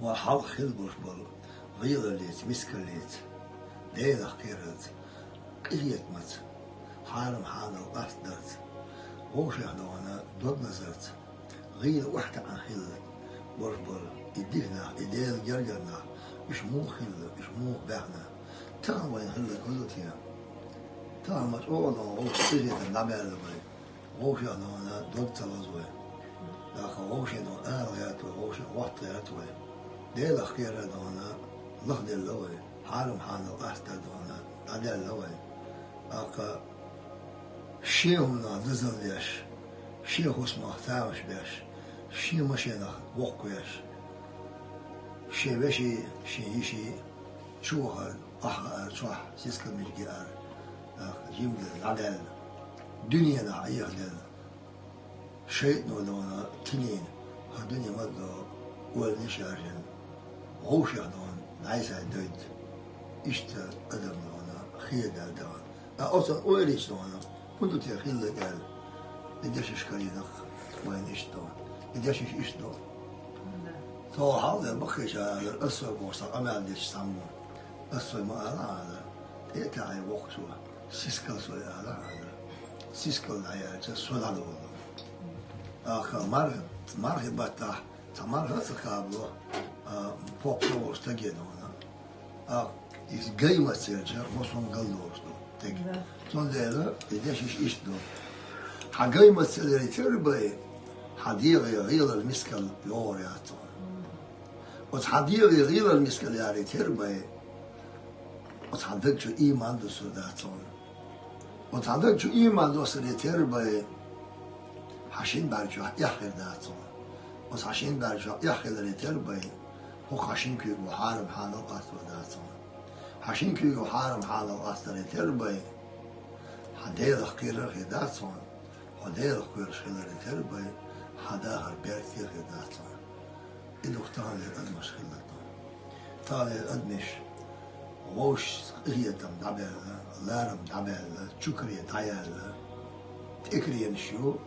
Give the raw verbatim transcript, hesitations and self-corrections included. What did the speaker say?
Ва хьалха хила болуш болу гӀийлаллица, мискаллица, Делах кхерарца, къинхетамца, хьарам-хьанал къастдарца, вовшех догӀана дог лазарца, гӀийла охьатаьӀна хилла болуш болу и дика нах, и Делан гергара нах, уьш муха хилла, уьш муха баьхна, тахана вайна хилла хӀун ду те? Тахана ма чӀогӀа догӀана вовшийн къинхетам дӀабаьлла вай. Вовшех догӀана дог ца лозу вай. ТӀаккха вовшийн догӀана ала гӀерта вай, вовшех хӀотта гӀерта вай. Делах кхерар догӀана лахделла вай, хьарам-хьанал къастар догӀана дӀадаьлла вай. ТӀаккха шен хӀуманах дозалла деш, шен хӀусамах тамаш беш, шен машенах воккхавеш, шен веший, шен йиший чу вахар, охьахаар, чохь сискал мича гиар, тӀаккха жимделла дӀадаьлла, дуьненах Ӏехаделла, шайтӀано догӀана тинийна, хӀара дуьне ма-догӀу, ойланаш яржина, вовшех догӀана дӀасадойту. Иштта адам догӀана хедаьлла догӀана. Ткъа оцунна ойла йича догӀана, хӀун ду те хилла аьлла, и дешнаш карийнарг вайна иштта догӀана. И дешнаш иштта ду. Цо хьалха баккхийчара алара, ас сой бохуш цхьа къамел дечу цхьаммо. Ас сой ма ала алара, тӀе а таьӀна воккхачо, сискал сой ала алара. Сискал дӀаяьлча, со дӀадолу. ТӀаккха мар-, мархи баттахь, цхьа марха а ца кхабало, а, поппа волу стаге догӀана. А, иза гай мацелча, массо а галдолуш ду стаг. Да. Цундела и дешнаш иштта ду. Хьан гай мацелларе тера бай, хьан дегӀе гӀийлал, мискал йогӀур яц цунна. Оцу хьан дегӀе гӀийлал, мискал яре тера бай, оцу хьан даг чу ийман дуссур дац цунна. Оцу хьан даг чу ийман доссаре тера бай, хьан шина бӀаьрг чохь эхь хир дац цунна. Оцу хьан шина бӀаьрг чохь эхь хиларе тера бай, хӀокху хьан шина куьйго хьарам-хьанал къастор дац цунна. Хьан шина куьйго хьарам-хьанал къастаре тера бай, хьан Делах кхерар хир дац цунна. Хьо Делах кхоьруш хиларе тера бай, хьан дахар беркате хир дац цунна. И ду-кх таханлера адамаш хилла тахана. Таханлера адамаш вовшашца къинхетам дӀабаьлла, ларам дӀабаьлла, чукаре дӀаяьлла, тӀекаренаш ю,